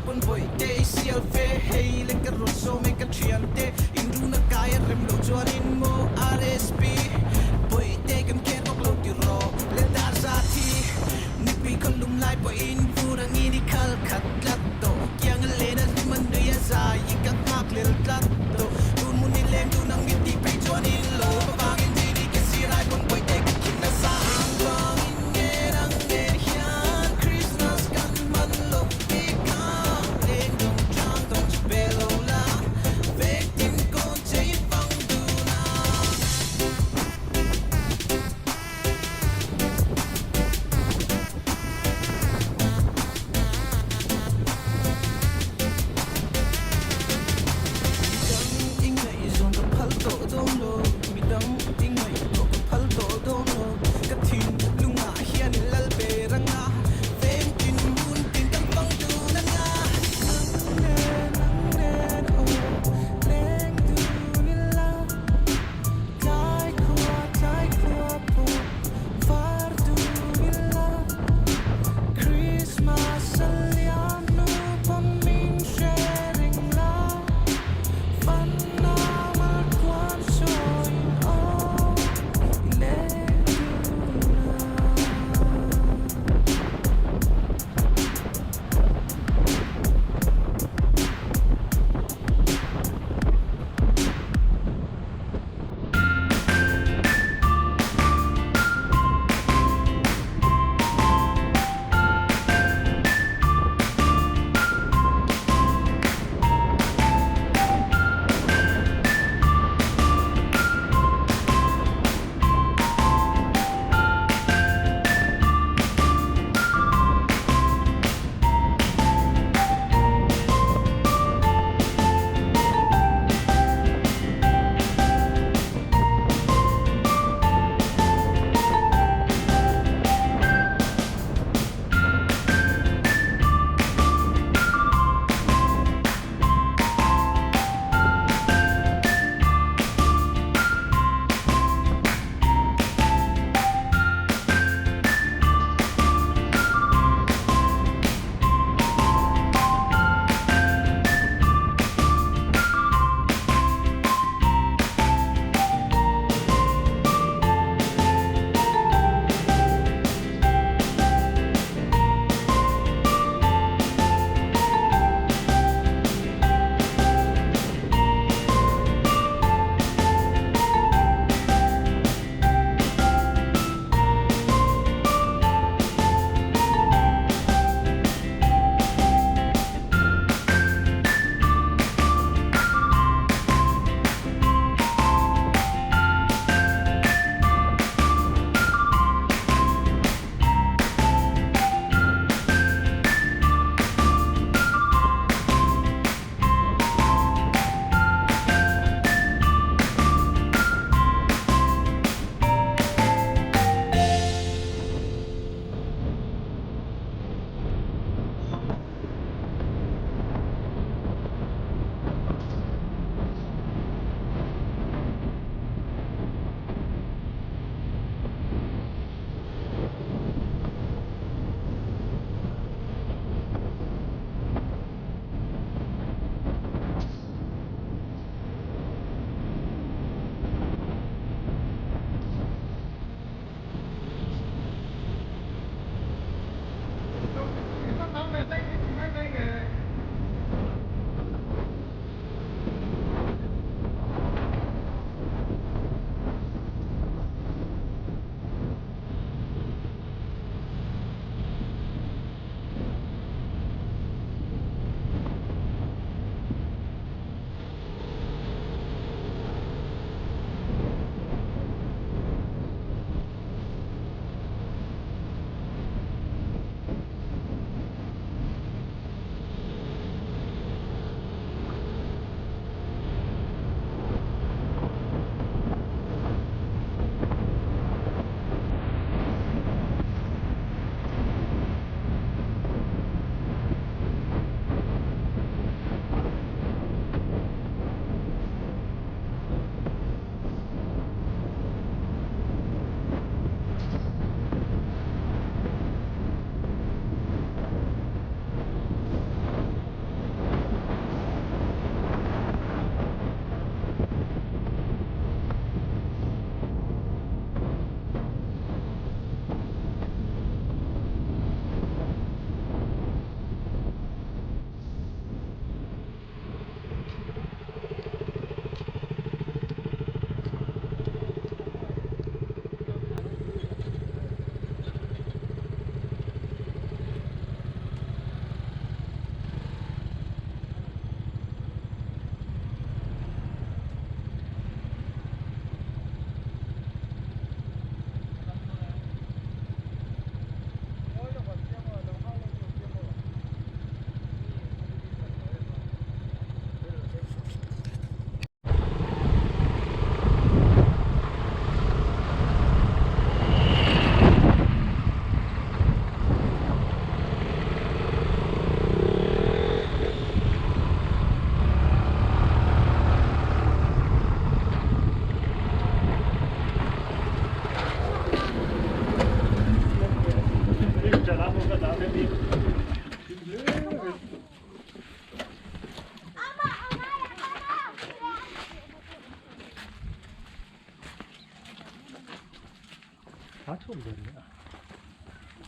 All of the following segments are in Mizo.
pawn bawihte i sial fe hei le ka rawn sawm e ka thiante inruna kai a rem loh chuanin maw RSP bawihte kan care vak lo tiraw le dar zat hi nipui khaw lum lai pawhin vur angin i khal khat tlat tawh kiang a len a hlim a nui a zai i ka nghak lel tlat tawh tun hmun i leng dun ang i tih phei chuanin lo vangin dini ka sir ai pawn bawihte ka khin nasa ang vangin nge nang nen hian Christmas kan hman loh bik a leng dawng chang dawng chu pe lo la vek tin kawn chei vang dun a.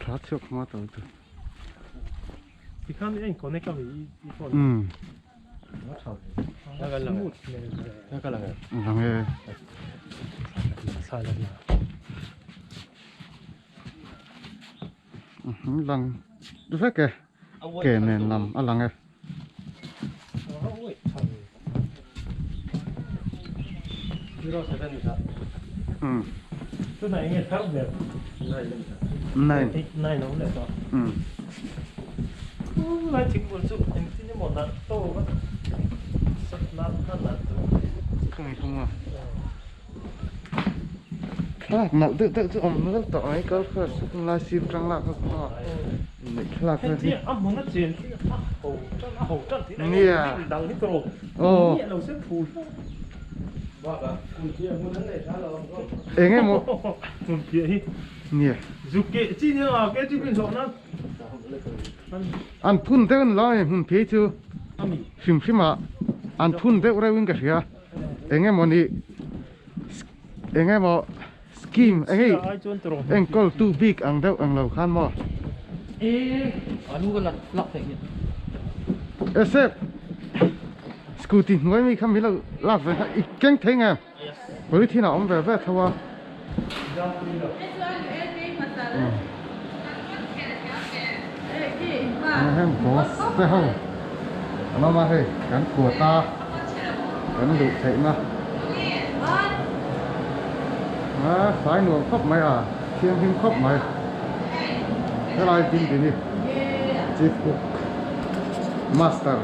Tha chhuak hma tawh chu. Tikhan a in connect a mi i phone. Umm. Lang e. Lang vek e. Ke nen lam a lang e. Thlalak nalh deuh deuh chu awm nual tawh mai kal kha lai sir tang lak kha Thlalak hi nia aw eng emaw nia an phun deuh an lai hmun phei chu hrim hrim ah an phun deuh reuh in ka hria eng emaw ni eng emaw Scheme eng ei enkawl tu bik ang deuh ang lo khan maw? Esep scooty hnuai mi kha min lo lak ve kha i keng thei nge polythene a awm ve ve tho a. Heng boss te ho an awm a hei kan kawt a kan luh theihna a fai nuam khawp mai a thianghlim khawp mai helai building hi chief cook master.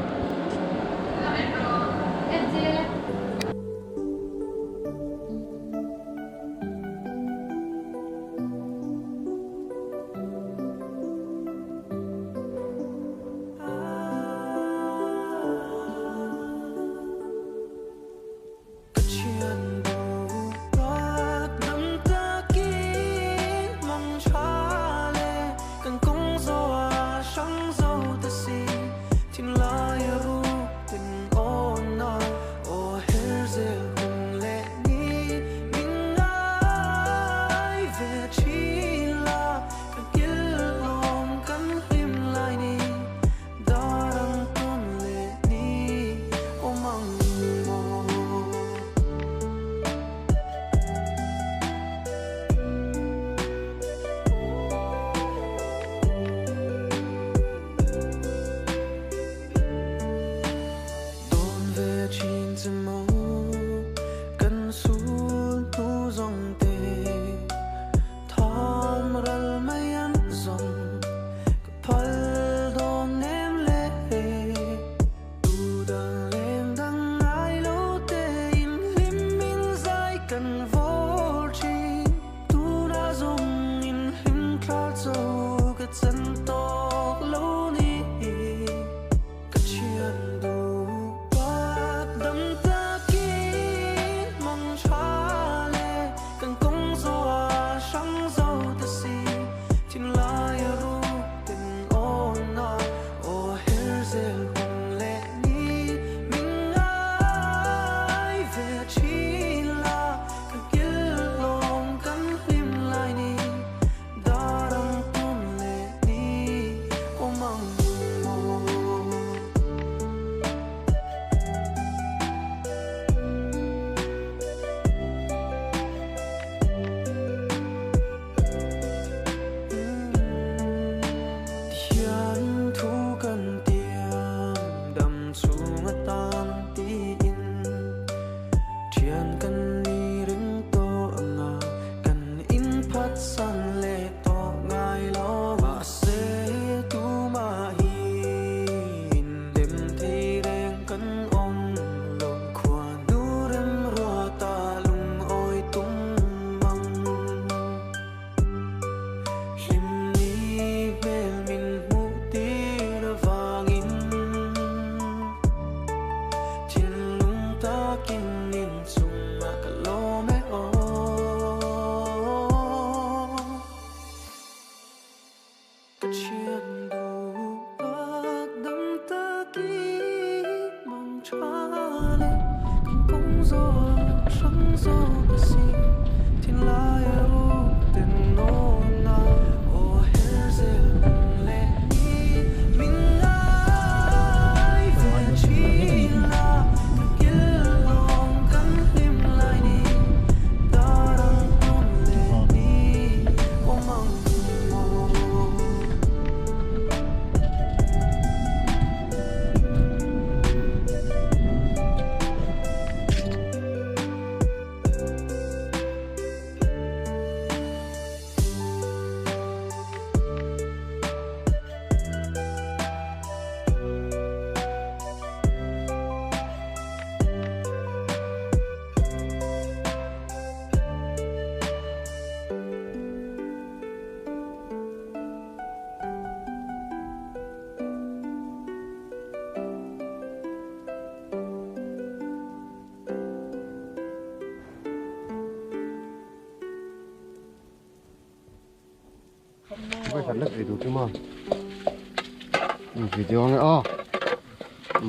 Video nge aw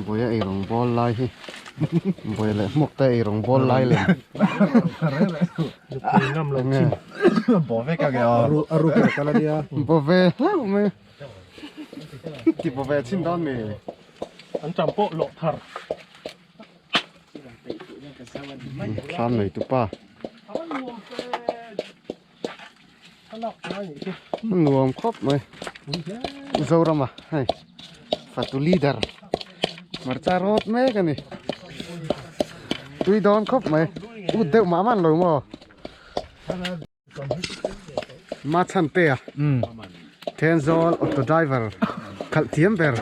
Buaia ei rawng bawl lai hi Buaia leh hmawk te ei rawng bawl lai lem Bo ve hlauh mai Ti bo ve chin dawn mi An tam pawh lawh thar. Thlam nei tu pa. Nuam khawp mai. Zorama hei fatu leader hmarcha rawt mek a ni. Tui dawn khawp mai. Ut deuh mah man lo maw? Ma chhan te a Thenzawl auto driver khalh thiam ber.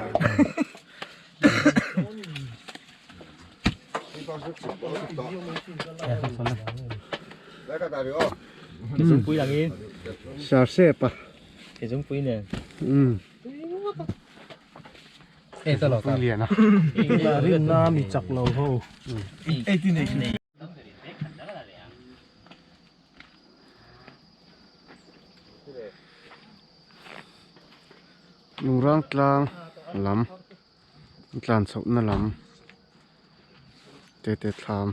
Sarsep a Lian a. Rinna mi chak lo ho. Lungrang tlang lam tlan chhoh na lam te te thlam.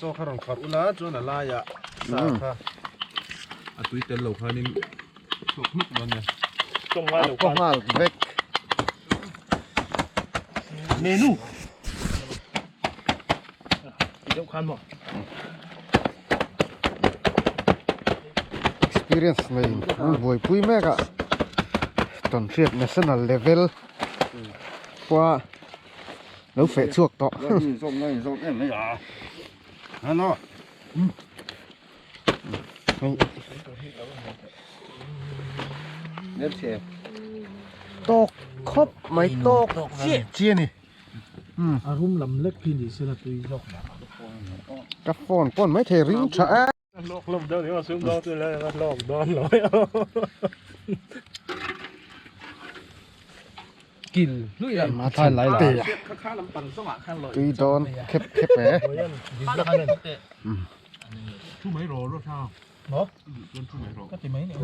Chaw kha rawn kharh ula chuan a laiah sa kha a tui tel lo khanin chhuak hnuk dawn nia. A paw nghal vek. Menu. Ti deuh khan maw. Experience nei an buaipui mek a tawnhriat national level pawha lo feh chhuak tawh. Tawk khawp mai tawk chiah chiah a ni. A rum lam lek khi ni se la tui zawk mah. Ka phone pawn mai thei ring tha e. Lawk lawk dawn emaw sum dawn chu lai anga lawk dawn lo Kil hlui a ma than lai la. Tui dawn khep khep e. Thu mai ro ro tha. Maw? Chuan thu mai ro. Ka ti mai ni.